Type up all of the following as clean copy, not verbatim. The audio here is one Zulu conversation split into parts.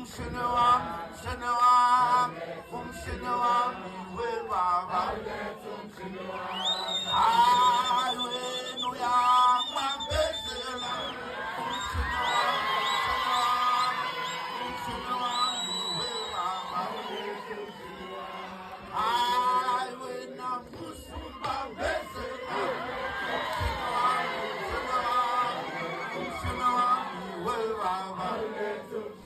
Umshini wami, umshini wami, umshini wami webaba. Hayi wena uyangibambezela. Umshini wami, umshini wami, umshini wami webaba. Hayi wena musubambezela. Umshini wami, umshini wami, umshini wami webaba.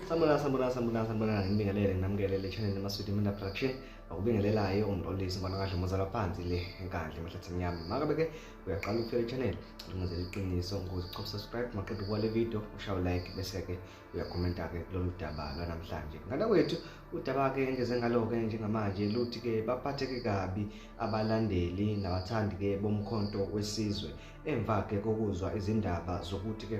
Sanibona, sanibona, sanibona, sanibona, ngibingelele nginamukele channel Maswidi Media Production. Akubingelelayo umxolisi mbona kahle umuzala phansi le enkandla emahlathi emnyama. Makabe ke uyaqala ukufika channel, ungenzela iqiniso ngokuthi subscribe maqeda ukuwa le video, ushaye like bese ke uyakhomenta ke kulolu daba lwanamhlanje. Ngane kwethu udaba ke engeze ngalo ke njengamanje luthi ke baphatheke kabi abalandeli nabathandi ke bomkhonto wesizwe emva ke kokuzwa izindaba zokuthi ke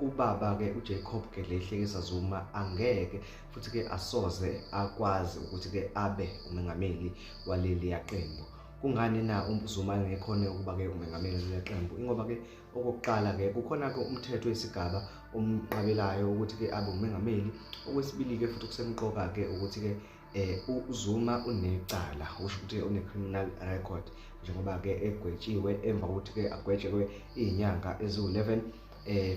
ubaba ke uJacob Gedleyihlekisa Zuma angeke futhi ke asoze akwazi ukuthi ke abe umengameli waleli yaqembu. Kungani na uZuma engekhona ukuba ke umengameli waleli qembu? Ingoba ke okokuqala ke kukhona ke umthetho wesigaba omnqabelayo ukuthi ke abe umengameli. Okwesibili ke futhi kusemqoka ke ukuthi ke uZuma unecala, usho ukuthi une criminal record njengoba ke egwetshiwe emva kokuthi ke agwetshwe izinyanga eziwu-11,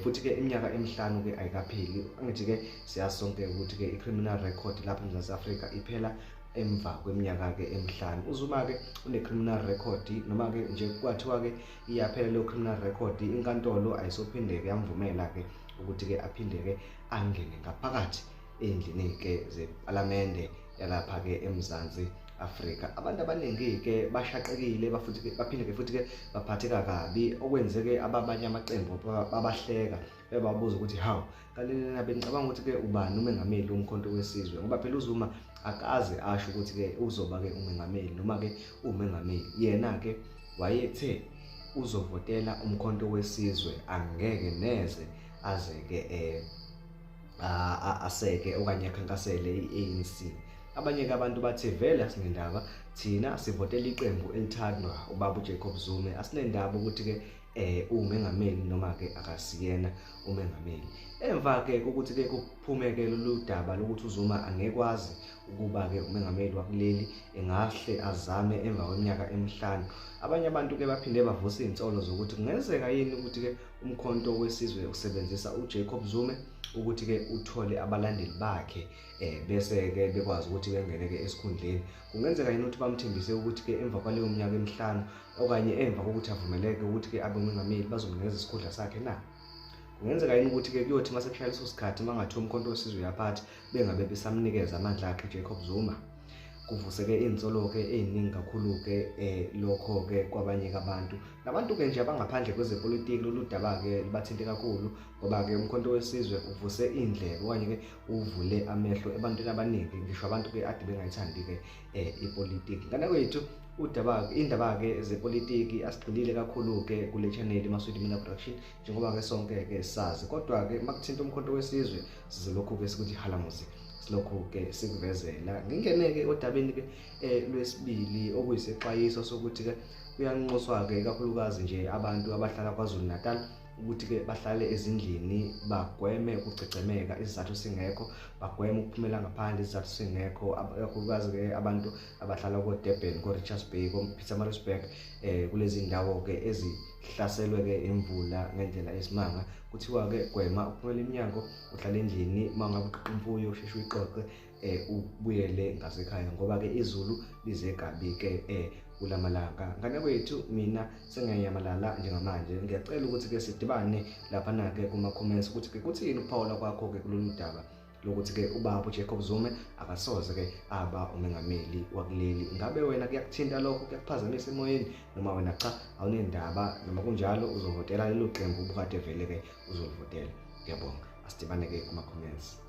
futhi ke iminyaka emihlanu ke ayikapheli. Angithi ke siyazi sonke ukuthi ke i-criminal record lapha eMzantsi Afrika iphela emva kweminyaka ke emihlanu. uZuma ke une criminal record, noma ke nje kwathiwa ke iyaphela leyo criminal record, inkantolo ayisophinde ke yamvumela ke ukuthi ke aphinde ke angene ngaphakathi endlini ke zeParlamente yalapha ke eMzantsi Afrika. Abantu abaningi ke bashaqekile, bafuthi ke baphinde ke futhi ke baphatheka kabi okwenzeke ababanye amaqembu babahleka bebabuza ukuthi hawu kanti nina benicabanga ukuthi ke ubani umengameli womkhonto wesizwe, ngoba phela uZuma akaze asho ukuthi ke uzoba ke umengameli noma ke umengameli. Yena ke wayethe uzovotela umkhonto wesizwe, angeke neze aze ke aseke okanye akhankasele i-ANC. Abanye ke abantu bathe vele asinendaba, thina sivotela iqembu elithandwa ubaba uJacob Zuma, asinendaba ukuthi ke umengameli noma ke akasiyena umengameli. Emva ke ukuthi ke kuphume ke lolu daba lokuthi uZuma angekwazi ukuba ke umengameli wakuleli, engahle azame emva kweminyaka emihlanu, abanye abantu ke baphinde bavusa izinsolo zokuthi kungenzeka yini ukuthi ke umkhonto wesizwe usebenzisa uJacob Zuma ukuthi ke uthole abalandeli bakhe bese ke bekwazi ukuthi bengene ke esikhundleni. Kungenzeka yini ukuthi bamthembise ukuthi ke emva kwaleyo minyaka emihlanu okanye emva kokuthi avumeleke ukuthi ke abe umengameli bazomnikeza isikhundla sakhe na? Kungenzeka yini ukuthi ke kuyothi mase kushaya leso sikhathi mangathiwa umkhonto wesizwe uyaphatha bengabe besamnikeza amandla akhe Jacob Zuma? Kuvuseke insolo ke eziningi kakhulu ke lokho ke kwabanye abantu nabantu ke nje abangaphandle kwezepolitiki. Lolu daba ke libathinte kakhulu ngoba ke umkhonto wesizwe uvuse indlebe okanye ke uvule amehlo ebantwini abaningi, ngisho abantu ke ade bengayithandi ke ipolitiki. Ngane kwethu udaba indaba ke zepolitiki asigxilile kakhulu ke kule channel Maswidi Media Production njengoba ke sonke ke sazi, kodwa ke makuthinta umkhonto wesizwe sizolokhu ke sikuthi halamuzi, silokhu ke sikuvezela. Ngingene ke odabeni ke lwesibili okuyisexwayiso sokuthi ke kuyanxuswa ke kakhulukazi nje abantu abahlala KwaZulu Natal ukuthi ke bahlale ezindlini, bagweme ukugcegcemeka isizathu singekho, bagweme ukuphumela ngaphandle isizathu singekho, kakhulukazi ke abantu abahlala ko-Durban, ko-Richards Bay, ko-Pietermaritzburg, kulezi ndawo ke ezihlaselwe ke imvula ngendlela esimanga. Kuthiwa ke gwema ukuphumela eminyango, uhlale endlini, uma ngabe uqoqa imfuyo usheshe uyiqoqe, ubuyele ngasekhaya ngoba ke izulu lize kabi ke kulamalanga. Ngane kwethu mina sengiyanyamalala njengamanje, ngiyacela ukuthi ke sidibane lapha na ke kuma comments ukuthi ke kuthini ukuphawula kwakho ke kulolu daba lokuthi ke ubaba uJacob Zuma akasoze ke aba umengameli wakuleli. Ngabe wena kuyakuthinta lokho, kuyakuphazamisa emoyeni, noma wena cha awunendaba, noma kunjalo uzovotela lelo qembu ubukade vele ke uzolivotela? Ngiyabonga, asidibane ke kuma comments.